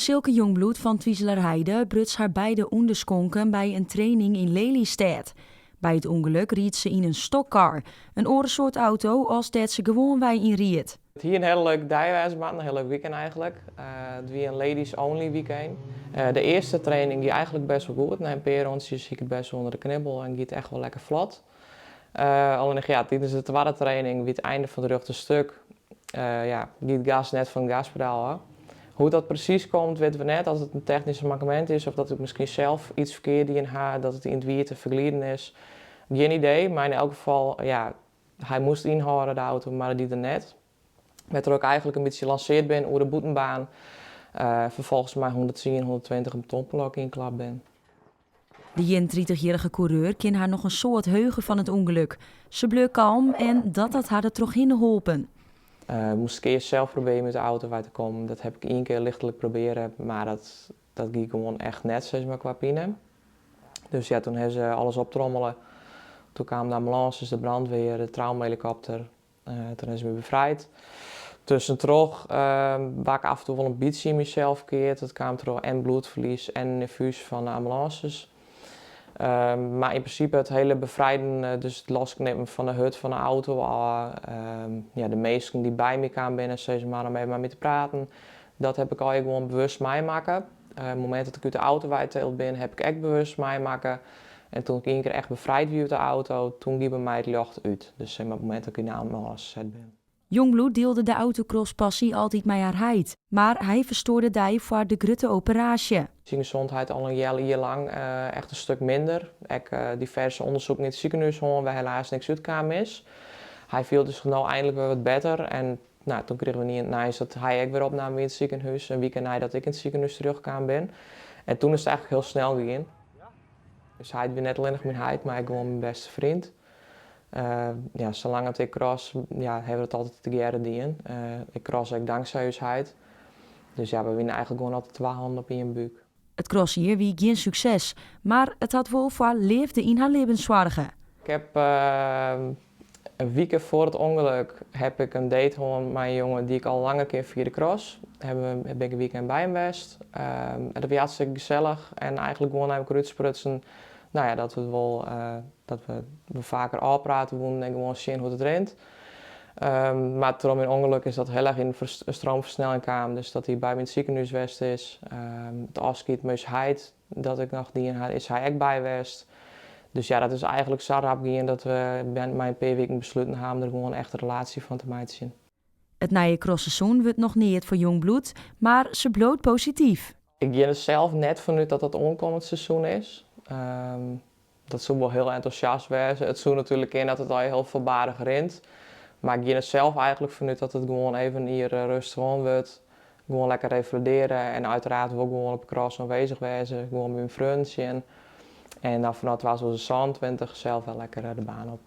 Silke Jongbloed fan Twizelerheide bruts har beide ûnderskonken by in training yn Lelystêd. By it ûngelok ried se yn in stockcar, in oare soart auto as dêr't se gewoanwei yn ried. It hie in hiele leuke dei wêze moatten, in hiel leuk weekend eigentlik. It wie in ladies only weekend. De earste training gie eigentlik bêst wol goed. Nei in pear rûntsjes hie ik it bêst wol ûnder de knibbel en gie it echt wol lekker flot. Allinnich ja, tidens de twadde training, wie it einde fan it rjochte stik, ja, gie it gas net fan it gaspedaal ôf. Hoe't dat presys komt, witte we net. As it in technysk mankemint is of dat ik miskien sels yts ferkeard dien ha, dat it yn it wiete fergliden is. Gjin idee, mar yn elk gefal, ja, hy moast ynhâlde de auto, mar dat die er net. Wêrtroch ik eigentlik in bytsje lanseard bin oer de bûtenbaan. Ferfolgens mei 110, 120 in betonblok ynklapt bin. De 31-jierrige koereur kin har noch in soad heuge fan it ûngelok. Se bleau kalm en dat hat har der trochhinne holpen. Moast ik earst sels probearje út de auto wei te kommen. Dat heb ik ien kear lichtlik probearre, mar dat gie gewoan echt net, sis mar, kwa pine. Dus ja, toen ha se alles optrommele. Toen kaam de ambulânse, de brandweer, de traumahelikopter. Toen ha se my befrijd. Tuskentroch waard ik af en toe wol in bytsje yn mysels keard. Dat kaam troch en bloedferlies en in ynfús fan de ambulânses. Mar yn prinsipe it hiele befrijden, dus it losknippen fan de hurd fan de auto ôf, ja, de minsken dy't by my kaam binne, sis mar, om even mei my te praten, dat heb ik allegear gewoan bewust meimakke. It momint dat ik út de auto weitild bin, heb ik ek bewust meimakke. En toen ik ien kear echt befrijd wie út de auto, toen gie by my it ljocht út. Dus sis mar, it momint dat ik yn de ambulânse set bin. Jongbloed dielde de autocrosspassie altyd mei har heit, mar hy ferstoar de dei foar de grutte operaasje. Syn gezondheid al in healjier lang echt in stik minder. Ek diverse ûndersoeken yn it sikehûs hân wêr helaas niks útkaam is. Hy fielde sich no einlik wer wat better en no, toen krigen we ynienen it nijs dat hy ek wer opnaam wie yn it sikehûs, in wike neidat ik yn it sikehûs terjochtkaam bin. En toen is it eigentlik hiel snel gien. Dus heit wie net allinnich myn heit, mar ek gewoan myn bêste freon. Ja, salang at ik cross, ja, hawwe we dat altyd tegearre dien. Ik cross ek tanksij ús heit. Dus ja, we wiene eigentlik gewoan altyd twa hannen op ien búk. It crossjier wie gjin sukses, mar it hat wol foar leafde yn har libben soarge. Ik heb in wike foar it ûngelok heb ik in date hân mei in jonge dy't ik al langer ken fia de cross. Bin ik in weekend by him west. En dat wie hartstikke gesellich en eigentlik gewoan nei elkoar útsprutsen, no ja, dat we wol dat we faker ôfprate woenen en gewoan sjen hoe't it rint. Mar troch myn ûngelok is dat hiel erch yn in stroomfersnelling kaam. Dus dat hy by my yn it sikehûs west is. It ôfskied mei ús heit dat ik noch dien ha, is hy ek by west. Dus ja, dat is eigentlik sa rap gien dat we mei in pear wiken besluten ha om der gewoan echt in relaasje fan te meitsjen. It nije crossseizoen wurdt noch neat foar Jongbloed, mar se bliuwt posityf. Ik gean der sels net fanút dat dat oankommend seizoen is. Dat soe wol hiel entûsjast wêze. It soe natuerlik kinne dat it al hiel foarbarich rint. Mar ik gean der sels eigentlik fanút dat it gewoan even in jier rêstich oan wurdt. Gewoan lekker refalidearje en uiteraard wol gewoan op de cross oanwêzich wêze. Gewoan by myn freonen sjen. En dan fanôf 2027 sels wer lekker de baan op.